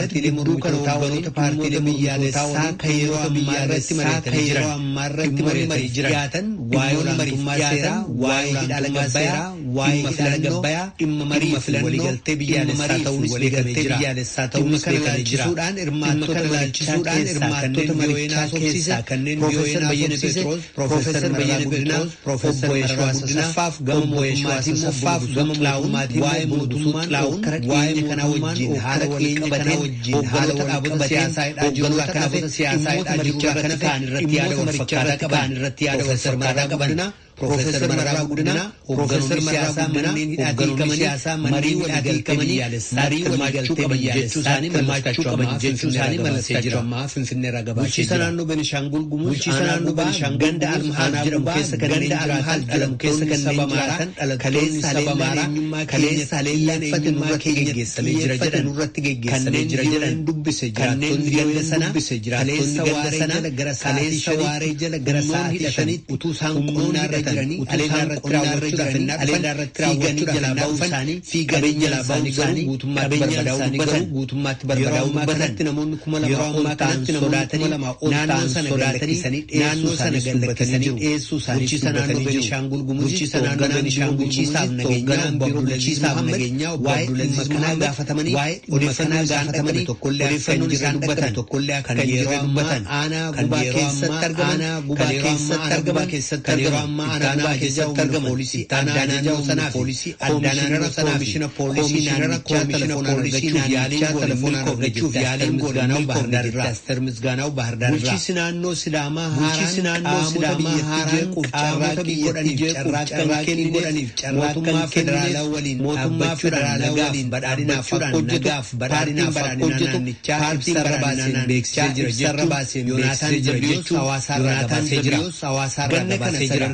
paartiilee mormitootaa waliin paartiilee biyyaalessaa kan yeroo ammaa irratti mari'atanii jiran. Ammaa irratti mari'atanii jiran. Dhiyaatan waa'ee olaantummaa seeraa, waa'ee hidha laga Abbayyaa, waa'ee hidha laga Abbayyaa, dhimma marii filannoo waliigaltee biyyaalessaa ta'uunis beekamee jira. Biyyaalessaa ta'uunis beekamee jira. Hirmaattota ilaalchisuudhaan hirmaattota marichaa keessaa kanneen Piroofeesar Bayyana Pheexroos, Piroofeesar Mararaa Guddinaa, Obbo Yeshwaa Asaffaaf gama mootummaatiin gama mootummaatiin waa'ee mootummaan hokkara dhiyeenya kanaa wajjin haala wal qabateen hoogganoota dhaabota siyaasaa hidhaa jirurraa kan hafe dhimmoota maricha irratti ka'an irratti yaada wal fakkaataa qaban irratti yaada wal fakkaataa qaban. Piroofeesar Mararaa Guddinaa, hoogganoonni siyaasaa manneen hidhaatii hiikamanii marii waliigaltee biyyaalessaa hirmaachuu qaban jechuu isaanii mallattoo qaban jechuu isaanii mallattee jira. Finfinnee irraa gabaasee jira. Bulchiinsa naannoo Benishaangul Gumuz, bulchiinsa naannoo Benishaangul ganda Almahaal jedhamu keessa kanneen jiraatan jedhamu keessa kanneen jiraatan dhaloonni saba Amaaraa kaleessa haleellaan eenyummaa keenya geggeessamee jira jedhan nurratti geggeessamee jira jedhan dubbise jiraattonni ganda sana kaleessa waaree jala gara sa'aatii shaniitti utuu isaan qonnaarra jiranii aleellaa irratti raawwachuudhaaf ennaa dhufan fiiganii jalaa ba'uu isaanii guutummaatti barbadaa'uu dubbatan. Namoonni 2000 ol ta'an sodaatanii naannoo sana sodaatanii naannoo sana gad lakkisanii dhiyeessuu isaanii bulchiinsa naannoo Benishaangul Gumuz bulchiinsa naannoo Benishaangul Gumuziif hoogganaan biiroo bulchiinsaaf nageenyaa obbo Abdulaziz Muhammad gaafatamanii waa'ee odeeffannoo isaan dhaqqabe tokkollee akka hin jirre dubbatan tokkollee akka hin jirre dubbatan aanaa gubaa keessatti argaman gubaa keessatti argaman keessatti argaman aanaa gubaa keessatti argaman poolisii addaa naannoo sanaa poolisii addaa naannoo sanaa koomishina poolisii naannichaa telefoonaan argachuuf yaaliin telefoonaan argachuuf yaaliin goone Bahar Daar Asteer Misgaanaw Bahar Daar bulchiinsi naannoo Sidaamaa bulchiinsi naannoo Sidaamaa haaraan qaamota biyyattii jeequuf carraaqqii godhaniif mootummaa federaalaa waliin mootummaa federaalaa waliin badhaadhinaaf akka hojjetu badhaadhinaaf akka hojjetu paartiin badhaadhinaa beeksisee jira ibsarra baaseen beeksisee jira jechuun hawaasaarraa gabaasee jira hawaasaarraa gabaasee jira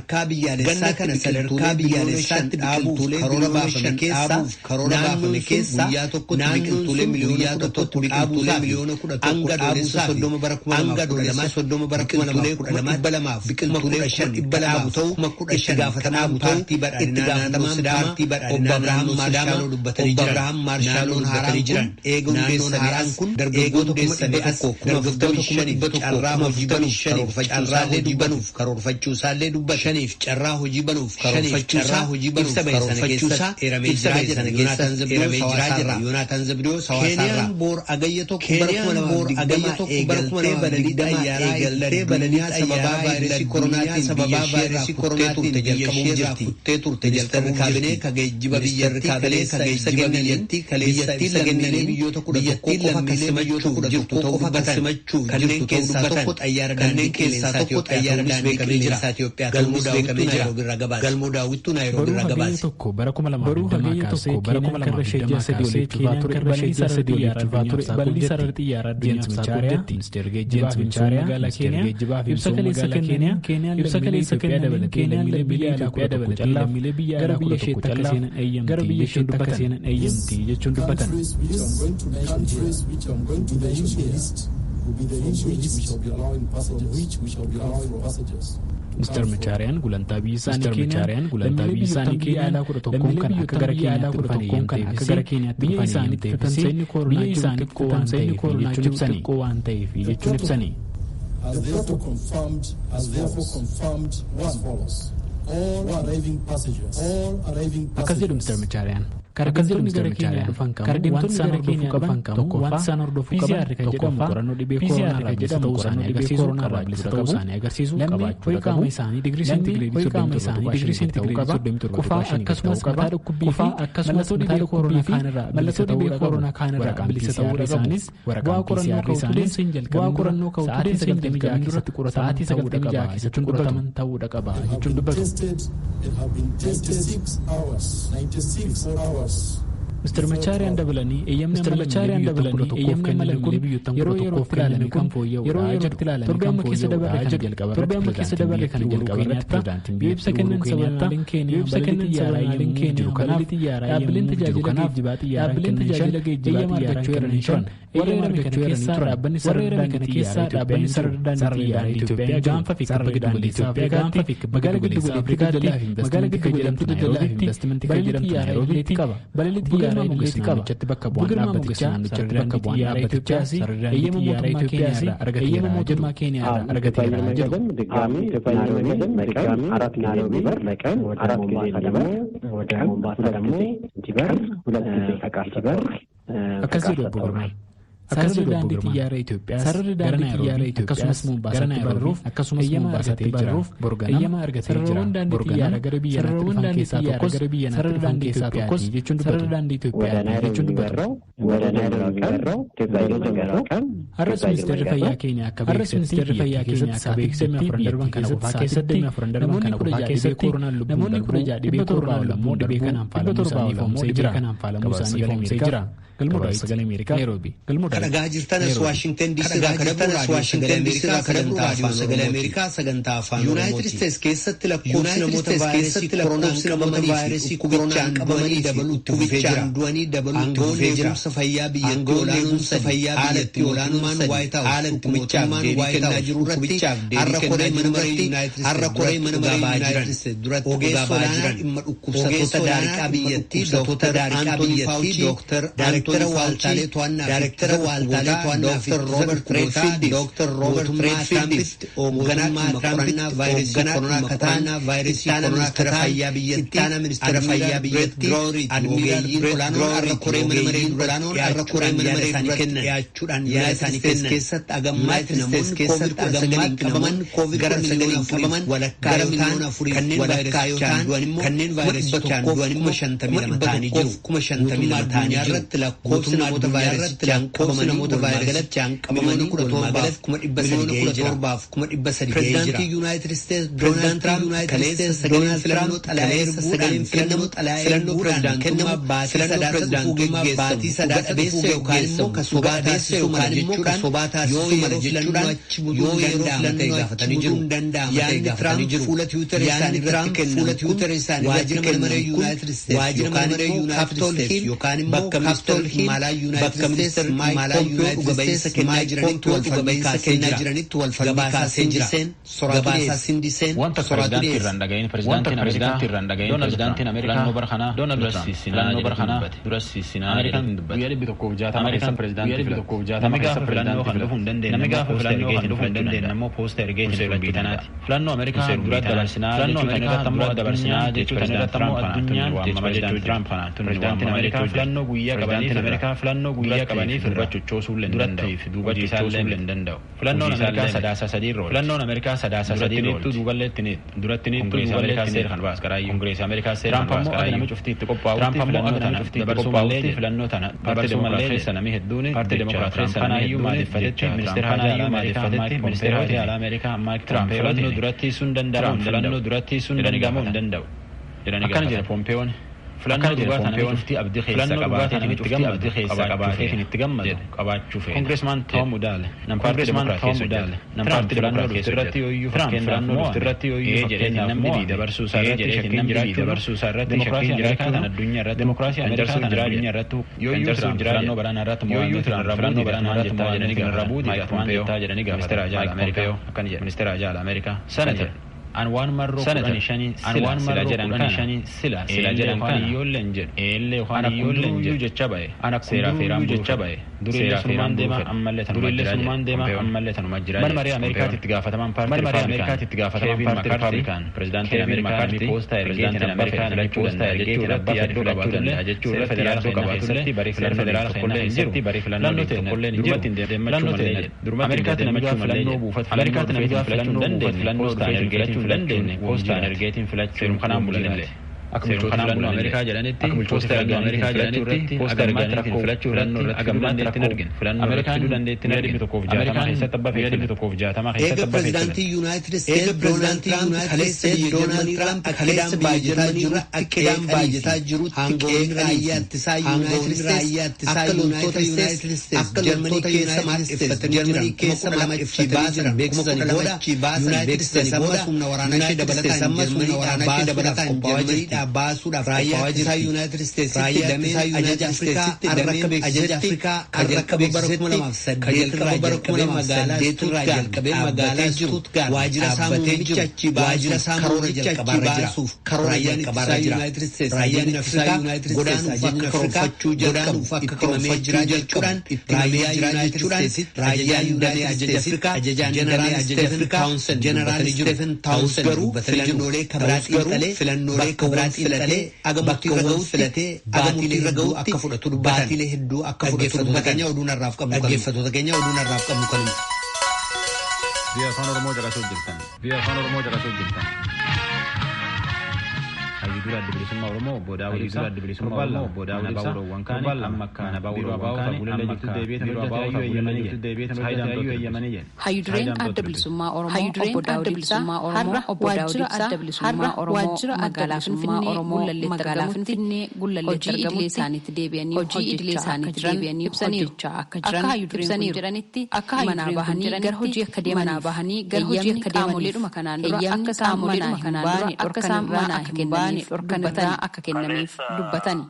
ganna kana sadarkaa biyyaalessaatti biqiltuulee karoora baafame keessaa karoora baafame keessaa guyyaa tokkotti biqiltuulee miliyoona 11 biqiltuulee miliyoona 11 hanga adoolessa 30 bara 2012 30 bara 2012 200 biqiltuulee 200,000 ta'uu 15,000 gaafatamaan paartii badhaadhinaa naannoo Sidaamaa obbo Abrahaam Maarshaaloo dubbatanii jiran Abrahaam Maarshaaloo dubbatanii jiran eega hundeessanii as kun dargaggoota 145,000 carraa hojii banuuf karoorfachuu isaallee dubbatan shaniif carraa hojii banuuf karoorfachuu isaa eeramee jira jedhan Yoonaataan Zabdiyoos hawaasaarraa. Keeniyaan boor agayya tokko bara 2020 eegaltee balalii xayyaaraa eegaltee balalii sababaa vaayirasii koronaatiin sababaa vaayirasii koronaatiin biyya isheerraa kuttee turte jalqabuuf jirti. Ka geejjiba biyyattii kaleessa ibsa kennaniin kaleessa ibsa kennaniin biyyoota 11 qofa kan simachuuf jirtu ta'uu dubbatan kanneen keessaa tokko xayyaara daandii qilleensaa Itoophiyaa ta'uunis beekamee jira. Galmuu Daawwittuu Naayiroobii irraa gabaase. Galmuu Daawwittuu Naayiroobii irraa gabaase. Tokko bara 2020 kaasee Keeniyaan karra ishee ji'a sadii oliif cufaa ture balii sarara xiyyaara ture balii sarara xiyyaara addunyaaf saaquu jetti. Jeems Michaariyaa magaalaa Keeniyaa ibsa kaleessa kennaniin ibsa kaleessa kennaniin Keeniyaan lammiilee Itoophiyaa dabalatee lammiilee biyya alaa 11 callaaf gara biyya isheetti akka seenan eeyyamti jechuun dubbatan. Mr. Michaariyaan gulantaa biyyi isaanii Keeniyaan gulantaa biyyi isaanii Keeniyaan 11 kan akka gara Keeniyaatti dhufan akka gara Keeniyaatti biyya isaaniitti tamsa'inni koronaa jiru xiqqoo waan ta'eef jechuun ibsanii xiqqoo waan ta'eef jechuun ibsanii. Has therefore confirmed as therefore confirmed as follows. All arriving passengers. All arriving Akkas jedhu Mr. Michaariyaan. Karaa gara Keeniyaa dhufan kamuu wanti isaan hordofuu qaban tokkoffaa isaan hordofuu qaban tokkoffaa qorannoo dhibee koronaa kan jedhamu qorannoo dhibee koronaa bilisa ta'uu isaanii agarsiisu qabaachuu qabu isaanii digirii seentigireedii 37 qaba qufaa akkasumas mataa dhukkubbii fi akkasumas mataa dhukkubbii fi mallattoo dhibee koronaa kaanirraa bilisa ta'uu isaanis bu'aa qorannoo ka'utu hin jalqabin qorannoo ka'utu sa'aatii 96 keessatti sa'aatii 96 keessatti qorataman ta'uudha qaba jechuun dubbatu. 96 hours. 96 hours. Mr. Machaariyaan dabalanii eeyyamni dabalanii kenname kun yeroo yerootti ilaalame kan fooyya'uudha jedhu. Torba amma keessa dabarre kana jalqaba torba amma keessa dabarre kana jalqaba irratti pirezidaantiin biyya ibsa kennan sababaaleen Keeniyaa ibsa kennan sababaaleen Keeniyaa kanaaf dhaabbileen tajaajila geejjibaa xiyyaaraa kennan shan eeyyama argachuu eeranii turan warra eerame kana keessaa dhaabbanni sarara kana keessaa dhaabbanni sarara daandii xiyyaaraa Itoophiyaa gaanfa fi kibba giddugaleessa Afrikaatti magaalaa giddugaleessa Afrikaatti magaalaa giddugaleessa Nairobiitti balalitti qaba balalitti xiyyaaraa idileeti qaba. Obbo Girmaa Mogas naannichatti bakka bu'aan dhaabbatichaa eeyyama mootummaa Keeniyaa irraa argateera jedhu. Akkas jedhu Obbo Girmaan. Sararri daandii xiyyaara Itoophiyaas gara Naayiroobii akkasumas Mombaasaatti bararuuf eeyyama argatee jira. Eeyyama argatee jira. Sararawwan daandii xiyyaara gara biyya natti dhufan keessaa tokkos sarara daandii Itoophiyaati jechuun dubbatu. Jechuun dubbatu. Har'as ministeerri fayyaa keenya akka beeksisetti biyya keessatti sa'aatii 24 darban kana qofaa keessatti namoonni 16 dhibee koronaan lubbuun darbuu 700 ol ammoo dhibee kanaan faalamuu isaanii ifoomsee jira. Galmoo Sagalee Ameerikaa Naayiroobii. Dhaggeeffachaa jirtan as Waashingtan DC irraa Sagalee Ameerikaa sagantaa afaan Yuunaayitid Isteets keessatti lakkoofsi namoota vaayirasii koronaan qabamanii dabaluutti fufee jira. Aangawoonni eegumsa fayyaa biyyattii olaanoon Waayit Haawus dhukkubichaaf deebii kennaa jiru irratti har'a koree mana maree Yuunaayitid Isteets duratti ogeessa olaanaa dhimma dhukkubsattoota daariqaa biyyattii Dooktar Daayirektara Waaltaalee To'annaa fi Dr. Robert Redfield hoogganaa dhimma qorannaa vaayirasii koronaa kataan ministeera fayyaa biyyattii ogeeyyiin olaanoon har'a koree mana maree dhiyaachuudhaan yaada isaanii kennan keessatti agammaatti namoonni COVID-19 gara miliyoona qabaman walakkaa yoo ta'an kanneen vaayirasichaan du'an immoo 52 ta'anii jiru. Irratti lakkoofsi namoota vaayirasichaan qabamanii 17,300 ga'ee jira. Pireezidaantii Yuunaayitid Isteets Doonaald Tiraamp kaleessa sagaleen filannoo xalayaa erguudhaan kennamu filannoo pireezidaantummaa baatii sadaasa dhufuu geggeessamu ka sobaa taasisuu mala jechuudhaan yoo yeroo filannoo achi butuu danda'ama ta'e gaafatanii jiru. Yaadni Tiraamp fuula Tiwiitar isaanii irratti kennan kun waajjira mana maree Yuunaayitid Isteets yookaan immoo bakka ministeera maalaa Yuunaayitid Isteets kennaa jiranitti wal falmii kaasee jira. Gabaasaa Sindiseen Wanta pirezidaantii irraan dhaga'iin pirezidaantiin Ameerikaa filannoo bara kanaa Doonaald Tiraamp filannoo bara kanaa dura siisinaa Ameerikaan guyyaa 160 keessa pirezidaantii filatu. Namni gaafa filannoo kan dhufuu hin dandeenye namni gaafa filannoo kan dhufuu hin dandeenye ammoo poosta ergeetiin filachuu tanaati. Filannoo Ameerikaa dura dabarsinaa jechuu tan irratti ammoo dabarsinaa jechuu tan irratti ammoo addunyaan pirezidaantii Tiraamp kanaan pirezidaantiin Ameerikaa filannoo guyyaa qabaniif Ameerikaa filannoo guyyaa qabaniif duuba chochoosuu illee danda'u duuba chochoosuu illee danda'u. Filannoon Ameerikaa 3-3 irra Filannoon Ameerikaa 3-3 irra duuballee itti duratti ni Kongireesii Ameerikaa seera kan baas karaayyuu Kongireesii Ameerikaa seera kan baas karaayyuu Tiraamp ammoo cuftii itti qophaa'utti filannoo tana dabarsuu malee filannoo tana paartii Demokiraat keessa namni hedduun paartii Demokiraat keessa namni hedduun maadeffatetti ministeera haajaa alaa ministeera haajaa alaa Ameerikaa Maayik Tiraamp filannoo duratti sun danda'amuu filannoo duratti sun danda'amuu hin danda'u. Akkana jedha Pompeeyoon. Filannoo dhugaa tana cuftii abdii keessa qabaateetiin itti gammadu qabaateetiin itti gammadu qabaachuu feena. Kongireesmaan Tom Udaale nam paartii Demokiraat keessa hojjetu. Nam paartii Demokiraat keessa hojjetu. Filannoo dhufti irratti yooyyuu fakkeenyaaf namni dhibii dabarsuu isaa irratti shakkiin jiraachuu dabarsuu isaa irratti shakkiin jiraachuu tan addunyaa irratti demokiraasii Ameerikaa tan addunyaa irratti yooyyuu Tiraamp filannoo baraana irratti yooyyuu Tiraamp filannoo baraana irratti mo'anii gaafatan Maayik Pompeyoo jedhanii gaafatan ministeera haajaa alaa Ameerikaa akkana jedha ministeera haajaa alaa Ameerikaa senator An waan marroo 15 sila sila jedhan kana sila sila jedhan kana ijoolleen jedhu eellee waan ijoolleen jedhu jecha ba'e an akkuma seeraa feeraan jecha ba'e durillee sunumaan deema ammallee tanuma jira sunumaan deema ammallee tanuma jira mana marii Ameerikaatti itti gaafatamaan paartii mana marii Ameerikaatti itti gaafatamaan paartii Ripaablikaan pirezidaantiin Ameerikaa namni poostaa ergeetiin abbaa filachuu danda'a jechuu irratti yaaddoo qabaatullee jechuu irratti yaaddoo qabaatullee barii filannoo federaala tokkollee hin jiru barii filannoo tokkollee hin jiru durumatti hin deemmachuu malee jedhe Ameerikaatti namni gaafa filannoo buufata Ameerikaatti namni gaafa filannoo buufata filannoo dhufee filachuu dandeenye poostaan ergeetiin filachuu kanaan bulanillee akka bulchoota filannoo Ameerikaa jedhanitti bulchoota filannoo Ameerikaa jedhanitti poostaa ergeetiin filachuu irratti agammaatti rakkoo argin filannoo Ameerikaan dandeettiin argin 160 keessatti abbaa fe'e 160 keessatti Eega abbaa fe'e pireezidaantii Yuunaayitid Isteets Doonaald Tiraamp kaleessa biyya Jarmanii kaleessa biyya Jarmanii akkidaan baay'ataa jirutti aangawoonni raayyaa ittisaa Yuunaayitid Isteets akka loltoota Yuunaayitid Isteets Jarmanii keessa maadheffatanii jiran 12,000 baasan beeksisanii booda Yuunaayitid Isteets ammas humna waraanaa ishee dabalataan Jarmanii baasuudhaaf qophaa'aa jirti. Itiyoophiyaa baasuudhaaf raayyaa ittisaa Yuunaayitid Isteetsitti dameen ajaja Afrikaa har'a bara 2008 irraa jalqabee magaalaa Stuttgart waajjira isaa muummicha achi baasuuf karoora jalqabaarra jira. Raayyaan ittisaa Yuunaayitid Isteets godaanuuf akka karoorfachuu jechuudhaan raayyaa Yuunaayitid Isteetsitti raayyaa damee ajaja Afrikaa ajajaan Jeneraal Stephen Townsend Jeneraal Stephen Townsend garuu filannoolee kabiraa xiinxalee filannoolee kabiraa xiinxalee aga murtii irra ga'utti filatee baatiilee hedduu akka fudhatu dubbatan. Baatiilee hedduu akka fudhatu dubbatan. Dhaggeeffattoota keenya oduun har'aaf qabnu kanuma. Biyya afaan Oromoo caqasuu jirtan. Biyya afaan Oromoo caqasuu jirtan. Hayyuu adda bilisummaa Oromoo obbo Daawud Ibsaa adda bilisummaa Oromoo obbo Daawud Ibsaa torban lama amma akka biiroo abaa'oo fuullee jirtu deebi'ee hojjete hayyuu eeyyamanii jedhe. Hayyuu dureen adda bilisummaa Oromoo obbo Daawud Ibsaa har'a waajjira adda bilisummaa Oromoo magaalaa Finfinnee magaalaa Finfinnee gullalleetti hojii idilee isaaniitti deebi'anii hojii idilee isaaniitti deebi'anii hojjechaa akka jiran akka ibsaniiru jedhanitti akka manaa bahanii gara hojii akka deeman bahanii gara hojii akka qaamoleedhuma kanaan dura akka isaan manaa hin baane akka isaan manaa hin baane dhorkan akka kennameef dubbatani.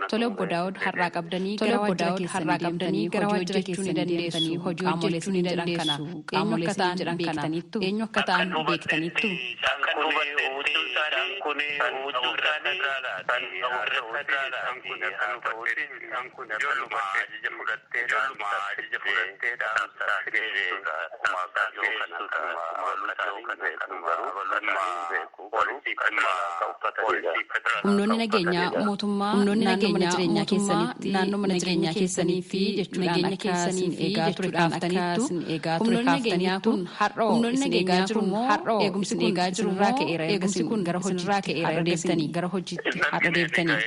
Tole obbo Daawud har'aa qabdanii gara waajjira keessanii deemtanii gara waajjira keessanii dandeessu hojii hojjechuu ni dandeessu eenyu akka ta'an beektaniittu eenyu akka ta'an beektaniittu. Humnoonni nageenyaa mootummaa naannoo mana jireenyaa keessanitti naannoo mana jireenyaa keessanii fi jechuudhaan akka isin eegaa ture kaaftaniittu humnoonni nageenyaa kun har'oo isin eegaa jiru moo eegumsi kun eegaa jiru irraa ka'eera eegumsi kun gara hojiirraa ka'eera deebitanii gara hojiitti har'a deebitanii.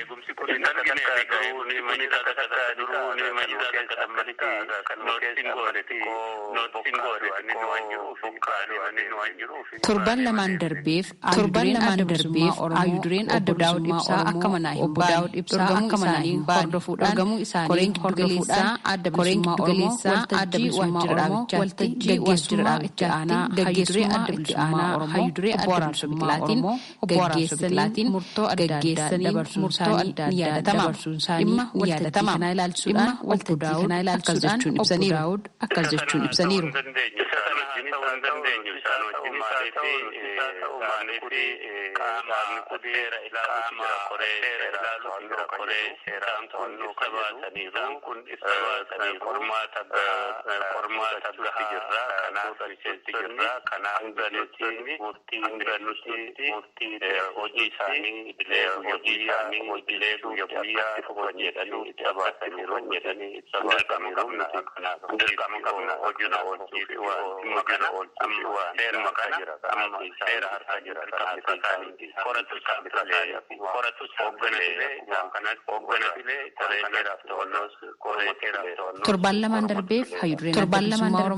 Torban lamaan darbeef hayyuu dureen adda bilisummaa akka manaa hin baane dhorgamuu isaanii hordofuudhaan adda bilisummaa Oromoo waltajjii waajjira dhaabichaatti gaggeessummaa itti aanaa hayyuu adda bilisummaa Oromoo obbo Araarsoo Biqilaatiin murtoo adda addaa dabarsuun isaanii ni yaadatama. Dhimma waltajjii kanaa ilaalchisuudhaan obbo Daawud akkas jechuun ibsaniiru. Torban lamaan darbeef hayyuu dureen adda bilisummaa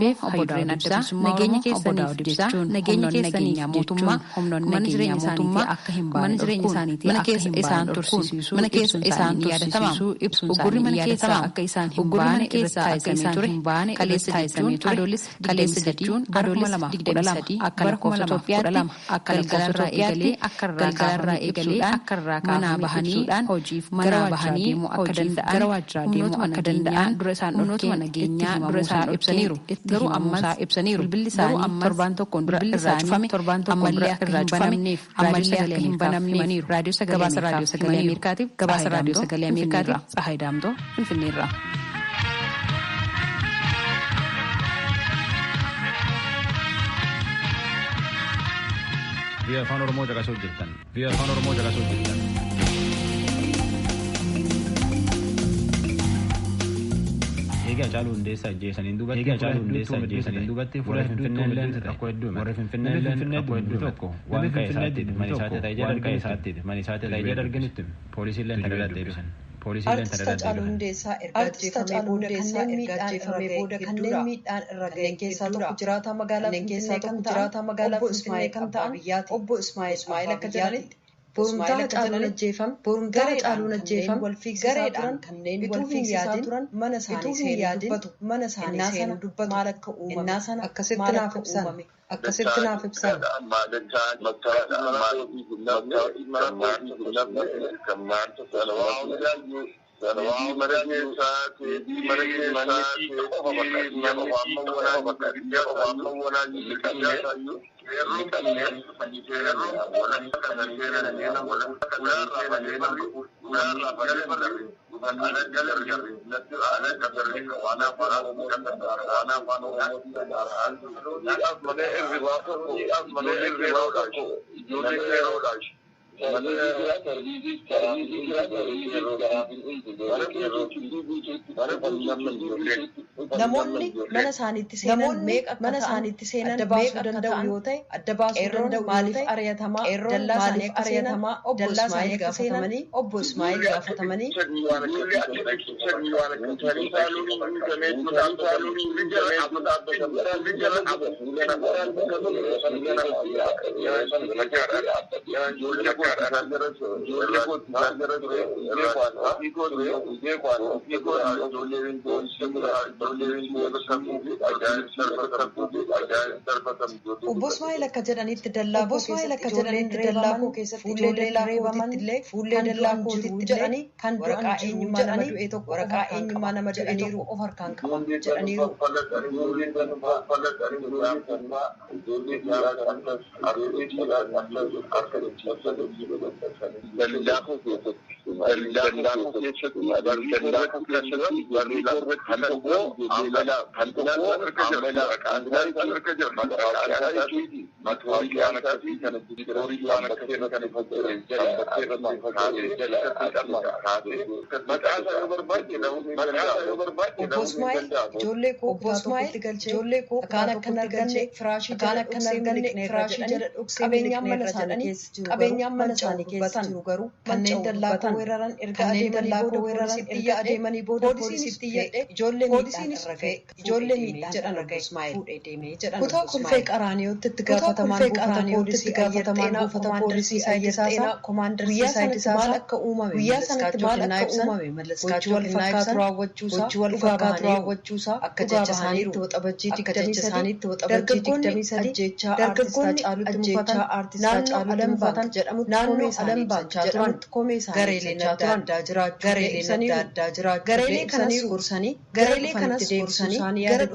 nageenya keessaniif jechuun nageenya keessaniif mootummaa humnoonni mana jireenya mootummaa akka hin baane jireenya isaaniitii mana keessa isaan tursiisuu mana keessa isaan tursiisuu ibsuun isaanii ni yaadatama. Akka isaan hin baane irratti taasifamee ture kaleessa jechuun adoolessa jechuun Kun Adoolessa 23 akka lakkoofsa Itoophiyaatti galgalarraa eegalee akka irraa eegalee manaa bahanii hojiif gara waajjiraa deemuu akka danda'an gara waajjiraa deemuu akka danda'an dura isaan humnootuma nageenyaa dura isaan ibsaniiru. Garuu ammas ibsaniiru. Bilbilli isaanii torbaan tokkoon dura irraa cufame torbaan tokkoon dura irraa cufame ammallee akka hin banamneef raadiyoo sagalee raadiyoo sagalee Ameerikaatiif gabaasa raadiyoo sagalee Ameerikaatiif Tsahaay Daamtoo Finfinneerraa. Biyya afaan Oromoo caqasuu jirtan. Biyya afaan Oromoo caqasuu jirtan. Egaa Hacaaluu Hundeessaa ajjeesaniin duubatti Egaa Hacaaluu Hundeessaa ajjeesaniin duubatti fuula Finfinnee illee rakkoo hedduu warri Finfinnee illee rakkoo hedduu tokko waan ka'e isaatti mana isaatti ta'e jedha arginu isaatti mana isaatti ta'e jedha arginutti poolisiin illee tajaajila deebisan. Artist Hacaaluu Hundeessaa erga ajjeefamee booda kanneen booda kanneen miidhaan irra ga'e keessaa tokko jiraataa magaalaa Finfinnee kan ta'an obbo Ismaa'eel kan ta'an obbo Ismaa'eel akka jedhanitti borumtaa Hacaaluun ajjeefame borumtaa Hacaaluun ajjeefame wal fiigsisaa turan kanneen wal fiigsisaa turan mana isaanii seenuu dubbatu mana isaanii seenuu dubbatu maal akka uumame akkasitti naaf ibsan akkasitti naaf ibsan. Namoonni mana isaaniitti seenan meeqa mana isaaniitti seenan adda baasuu danda'u yoo ta'e adda baasuu danda'u maaliif ari'atamaa dallaa isaanii akka seenan obbo Ismaa'eel gaafatamanii obbo Ismaa'eel gaafatamanii. Obbo Ismaa'eel akka jedhanitti dallaa koo keessatti ijoolleen reebaman fuullee dallaa kootitti jedhanii kan waraqaa eenyummaa nama du'e tokko waraqaa eenyummaa nama du'e tokko of harkaan qaba jedhaniiru. Obbo Ismaa'eel ijoollee koo kutaa tokkotti galchee ijoollee koo kutaa tokkotti galchee firaashii jala dhoksee qabeenyaan mana isaanii keessa jiru qabeenyaan mana isaanii keessa jiru garuu kanneen dallaa koo weeraran erga adeemanii booda poolisiitti iyyadhe ijoollee miidhaan irra ga'e ijoollee miidhaan jedhan obbo Ismaa'eel kutaa kolfee qaraaniyotti itti gaafatamaan buufata poolisii gaafatamaan buufata poolisii Ayyar Xeenaa guyyaa sanatti maal akka uumame guyyaa sanatti maal akka uumame mallaskaachuu wal fakkaatu raawwachuusaa hojii wal fakkaatu raawwachuusaa akka jecha isaaniitti waxabajjii 23 ajjeechaa aartistaa Caaluutti mufatan jedhamu naannoo Alam Baank jedhamutti komee isaanii gareeleen adda addaa jiraachuu gareeleen adda addaa jiraachuu gareelee kanas gorsanii gara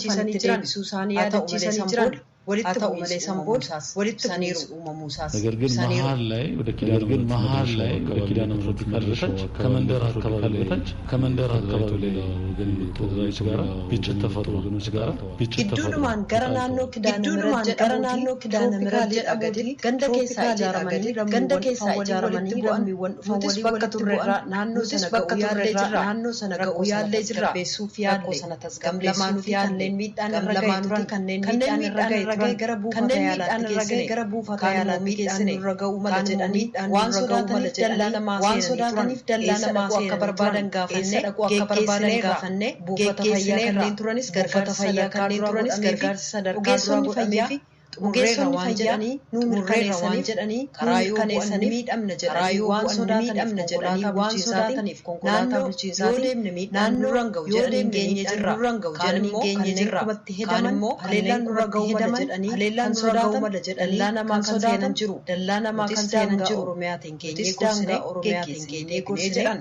dhufanitti deebisuu isaanii yaadachiisanii jiran walitti ta'u malee san booda walitti saniiru uumamuusaas ነገር ግን መሀል ላይ ወደ ኪዳነ ግን መሀል ላይ ወደ ኪዳነ ምሕረት በታች ከመንደር አካባቢ በታች ከመንደር አካባቢ ሌላ ወገን ወገኖች ጋር ግጭት ተፈጥሮ ወገኖች ጋር ግጭት ተፈጥሮ gidduudhumaan gara naannoo ኪዳነ ምሕረት jedhamuuti ganda keessaa ijaaramanii ganda keessaa ijaaramanii lammiiwwan dhufan nutis bakka turreerraa naannoo sana ga'uu yaallee jirra naannoo sana ga'uu yaallee jirra tasgabbeessuuf yaalle sana tasgabbeessuuf kanneen miidhaan irra ga'e turan kanneen miidhaan irra ga'e gara buufata yaalaatti geessine gara buufata yaalaatti geessine irra ga'uu mala jedhanii waan sodaataniif dallaa namaa seenanii turan dallaa namaa akka barbaadan gaafanne dhaquu akka barbaadan gaafanne buufata fayyaa kanneen turanis gargaarsa fayyaa kanneen turanis gargaarsi sadarkaa duraa godhameefi Ogeessonni fayyaa nu mirkaneessanii jedhanii karaa yoo bu'an miidhamna jedhanii waan sodaataniif konkolaataa bulchiinsaatiin yoo deemne miidhaan nurra hin ga'u jedhanii geenye jirra. Kaan immoo kanneen qubatti hedaman haleellaan nurra ga'uu mala jedhanii kan sodaatan dallaa namaa kan seenan jiru. Dallaa namaa kan seenan jiru. Oromiyaatiin geenyee gorsinee jedhan.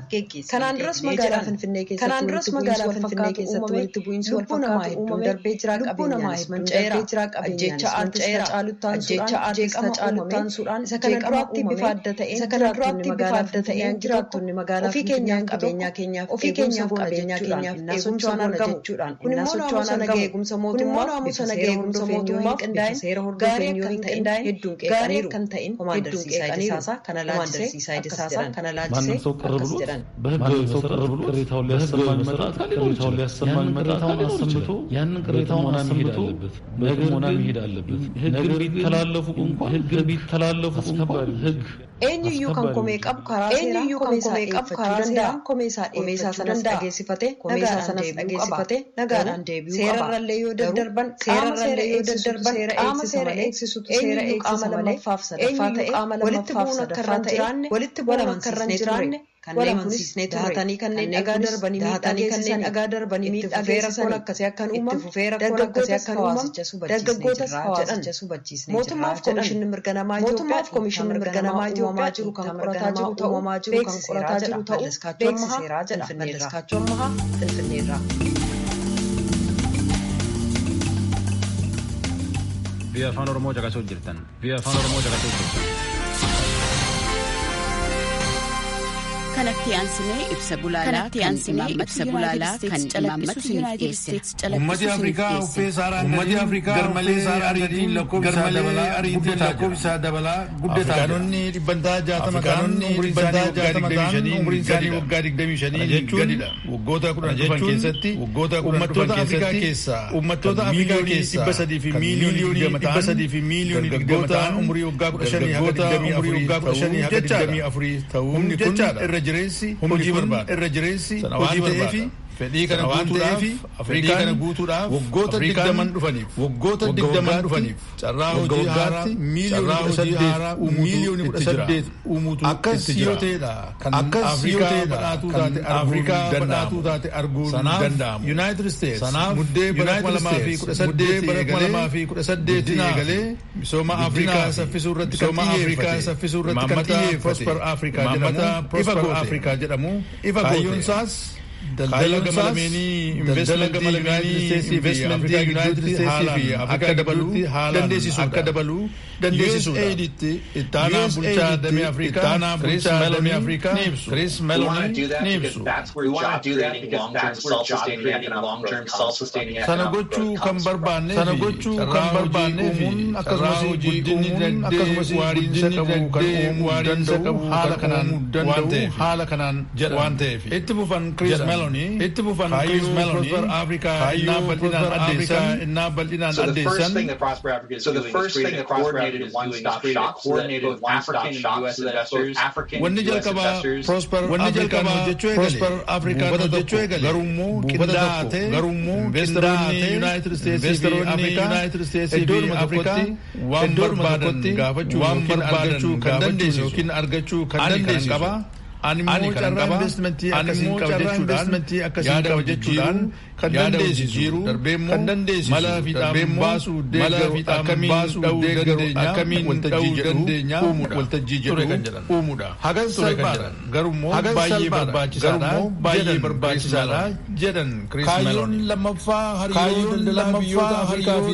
Kanaan duras magaalaa Finfinnee keessatti walitti bu'iinsi wal fakkaatu uumame darbee jira qabeenyaanis manca'eera. Ajjeechaa artist Hacaaluu Taansuudhaan isa kana duraatti bifa adda ta'een jiraattonni magaalaa ofii keenyaaf qabeenyaa keenyaaf eegumsa goona jechuudhaan kun immoo naamusa nagaa eegumsa mootummaaf bifa seera hordofeen yoo hin qindaa'in gaarii akka hin ta'in hedduun qeeqaniiru ኮማንደር ሲሳይ ደሳሳ kana laalchisee ማንም ሰው ቅር ብሎት በህጋዊ መሰረት ቅሬታውን ሊያሰማ የሚመጣ አካል ሊያሰማ የሚመጣ አካል አሰምቶ ያንን ቅሬታውን አሰምቶ በጥሞና መሄድ አለበት። ህግ ቢተላለፉ እንኳን ህግ ቢተላለፉ እንኳን ህግ Eenyuyyuu kan komee qabu karaa seeraa komee isaa dhiyeeffachuu danda'a. Komeesaa sanas dhageessifatee nagaadhaan deebi'uu qaba. Seerarrallee yoo daddarban qaama seera eegsisutu seera eegsisa malee qaama lammaffaa sadaffaa ta'e walitti bu'uun akka irra hin jiraanne Kanneen kunis dahatanii kanneen dhagaa darbanii miidhaa geessisan akkasii akkan uumamu dargaggootas hawaasicha hubachiisnee Mootummaaf Komishinni Mirga Namaa Itoophiyaa jiru kan qorataa jiru ta'uu beeksiseera jedha. Mallaskaachoo Ammahaa Finfinneerraa. Biyya Afaan Oromoo caqasuu jirtan. Biyya Afaan Oromoo caqasuu jirtan. Kanatti aansinee ibsa gulaalaa kan imaammatu isiniif dhiyeessina. Ummati Afrikaa uffee Saaraan garmalee lakkoofsa dabalaa guddataa jira. Afrikaanonni 60% ta'an umriin isaanii waggaa 25 jechuun waggoota 10 dhufan keessatti uummattoota Afrikaa keessaa 300 fi miiliyoonii 20 ta'an umurii waggaa 15 haga 24 ta'uu humni kun irra jireessi hojii barbaada. Irra jireessi hojii barbaada. Fedhii kana guutuudhaaf Afrikaan waggoota 20 dhufaniif carraa hojii haaraa miiliyoonii 18 uumuutu akkas yoo ta'edha kan Afrikaa badhaatuu taate arguun danda'amu. United States muddee bara 2018 eegalee misooma Afrikaa saffisuu irratti kan xiyyeeffate Prosper Africa jedhamu ifa goote. Kaayyoon isaas daldala gama lameenii investimentii Yuunaayitid Isteetsii fi Afrikaa gidduutti haalaan akka dabaluu dandeessisuudha. USAIDtti ittaanaa bulchaa damee Afrikaa Chris Meloni ni ibsu. Sana gochuu kan barbaannee fi akkasumas guddinni dinagdee waariinsa qabu kan uumuu danda'u haala kanaan waan ta'eef. Itti fufan Chris Meloni Prosper Africa innaa bal'inaan addeessan. Wanni jalqabaa Prosper Africa hojjechuu eegale garuummoo qindaa'aa ta'e investoroonni United States fi Afrikaa waan barbaadan gaafachuu yookiin argachuu kan dandeessisu qaba. Ani immoo carraa investimentii akkasiin qaba jechuudhaan kan dandeessisu darbee immoo mala fiixaan baasuu deeggaru akkamiin dha'uu dandeenya waltajjii jedhu uumuudha. Hagas salphaadha garuu baay'ee barbaachisaadha jedhan Chris Meloni. Kaayyoon lammaffaa hariiroo daldalaa biyyoota Afrikaa fi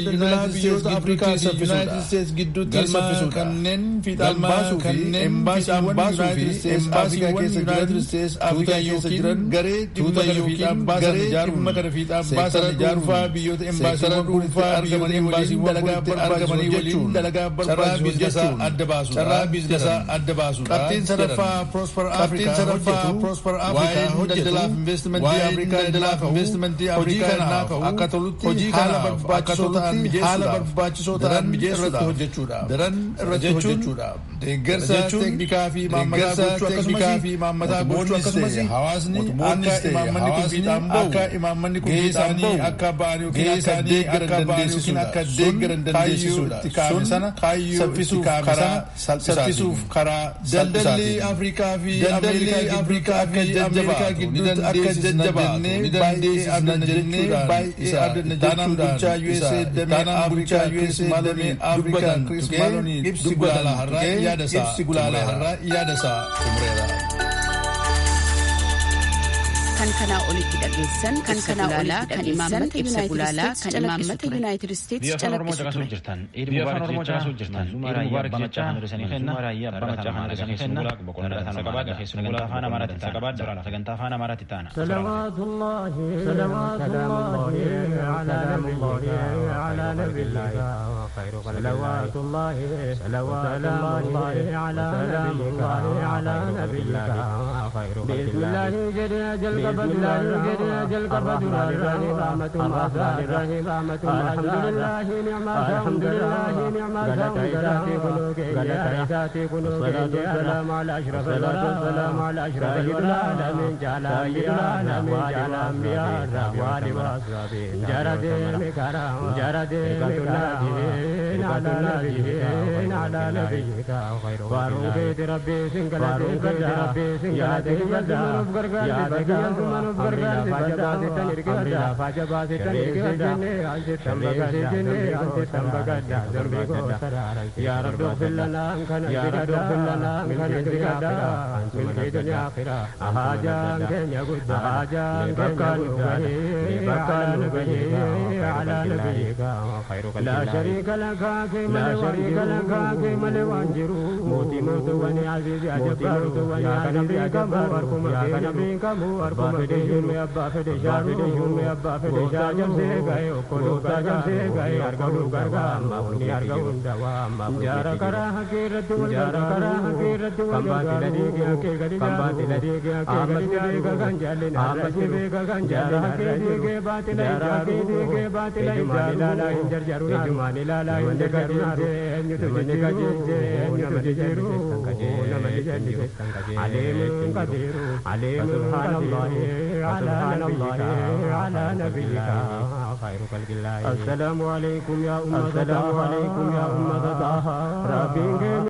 Yuunaayitid Steets gidduutti saffisuudha. Kanneen fiixaan baasuu fi embaasiiwwan Yuunaayitid Steets Afrikaa keessa jiran garee dhimma kana fiixaan baasan ijaaruun biyyoota embaasiiwwan dhuunfaa argamanii waliin dalagaa barbaachisu jechuun carraa biizinasa adda baasuudha. Qabxiin sadaffaa Prosper Africa waa'ee daldalaaf investimentii Afrikaa ka'u akka tolutti haala barbaachisoo ta'an mijeessuudhaaf daran irratti hojjechuudha. Deeggarsa teeknikaa fi imaammataa gochuu akkasumas hawaasni akka imaammanni kun fiixaan bahu akka imaammanni kun fiixaan bahu akka ba'an yookiin akka deeggaran dandeessisuudha. Sun sana saffisuuf karaa daldalli Afrikaa fi Ameerikaa gidduutti akka jajjabaatu ni dandeessisna jennee baay'ee abdanna jechuudhaan bulchaa USA damee Afrikaa Chris Maloney ibsi gulaalaa har'aa yaadasaa xumureera. Kan kanaa olitti dhageessan kan kanaa olitti kan imaammata Yuunaayitid Isteetsi Biyya afaan Oromoo calaqqisu caqasuu ture. jirtan. Eid Mubaarak jechaa Manzumaa Raayyaa Abbaa Macaa Hanrisanii kenna. Sagantaa afaan Amaaraatti taana. Sagantaa afaan Amaaraatti taana. صلوات الله صلوات الله على نبيك على نبيك صلوات الله صلوات الله على نبيك على نبيك بسم الله جل جل الحمد لله نعم الحمد لله نعم والصلاة والسلام على أشرف السلام على أشرف العالمين جعل العالمين جعل الأنبياء وأصحابه جرد كرام جرد على نبيك على نبيك وارون ربي سنقل ربي سنقل يا رب اغفر لنا يا رب اغفر لنا من من الدنيا آخرة أهاجان كن يقود أهاجان كن على نبيك لا شريك لك لا شريك لك في ملوانجرو موتي موت وني عزيز أجبار يا كنبي كمو يا كنبي كمو أركم فديشون أبا فديشان فديشون أبا فديشان جمسي غاي أكلو جمسي غاي أركلو غرغا ما وني أركون دوا ما جارا كرا حقيرت جارا كرا حقيرت كمباتي لديك كمباتي لديك آمد گنجل آمد گنجل حقيرت باطل حقيرت باطل لا لا جمال لا لا عليم قدير عليم سبحان الله على الله على نبيك خير خلق الله السلام عليكم يا أمة السلام عليكم يا أمة طه ربي.